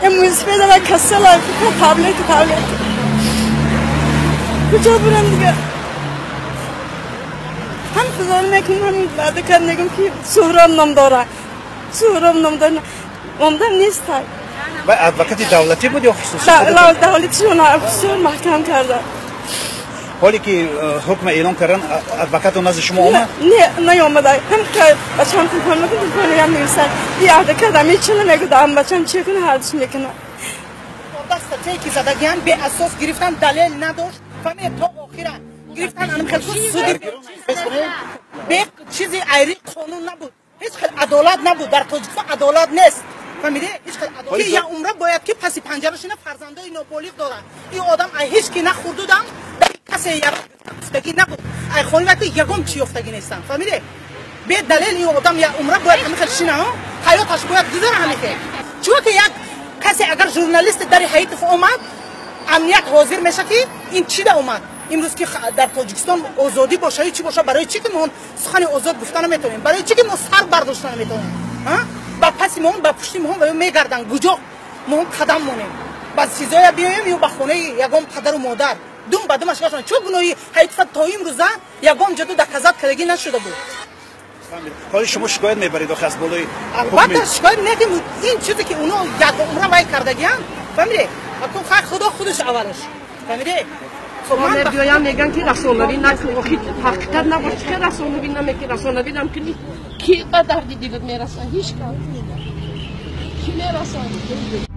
Мӯйсафед ва касала, таблет таблет. Куҷо бурам дига? Ҳам хузор мекунам, ҳам ваъда кард, мегум ки Суҳроб ном дора. Суҳроб ном дора. Омдам нестай. Ва адвокати давлатӣ буд ё хусусӣ? Давлатишон хусусиён маҳкам карда. Ҳоле ки ҳукм эълон кардан, адвокату назди шумо омад? Не, наёмада. Ҳам бачам телефон мекунад, телефон ям мегӯсад. И адвокат ами чӣ намегӯ, бачам чӣ кунад, ҳардуш мекунад. Статьяе ки задагиан беасос гирифтан, далел надошт. Фаҳмед, то охира гирифтан, анам хел суди бе чизи айри қонун набуд. Ҳеҷ хел адолат набуд. Дар Тоҷикистон адолат нест. Фаҳмиде? Ҳеҷ хел адолат. Ки я умра бояд ки паси панҷара шина, фарзандои ноболиғ дорад. Ин одам ай ҳеҷ ки нахӯрдудам, дар касе ёфтагӣ набуд. Ай хони ки ягон чи ёфтагӣ нестам. Фаҳмиде? Бе далел ин одам я умра бояд ҳамин хел шина, ҳаёташ бояд гузара ҳамин хел. Чунки як касе агар журналист дари Ҳаитов омад, амният ҳозир меша ки ин чӣ да омад. Имрӯз ки дар Тоҷикистон озодӣ боша ё чӣ боша, барои чӣ ки мо сухани озод гуфта наметавонем? Барои чӣ ки мо сар бардошта наметавонем? Ба паси мо, ба пушти мо ва мегарданд, куҷо мо қадам монем? Ба сизоя биёем ё ба хонаи ягон падару модар? Дум ба думаш гашон. Чо гуноҳи Ҳаитова то имрӯза ягон ҷоду доказать кардагӣ нашуда буд. Ҳоли шумо шикоят мебаред охи аз болои? Албатта, шикоят мекунем. Ин чизе ки уно як умра вай кардагианд, фаҳмиде? Акун хай худо худаш аввалаш, фаҳмиде? Биёям, меган ки расонавӣ накун. Охи ҳақиқат набош, чӣ расонавӣ намекунӣ? Расонавӣ намкунӣ, ки ба дарди дилат мерасад? Ҳеҷ кас ки мерасад.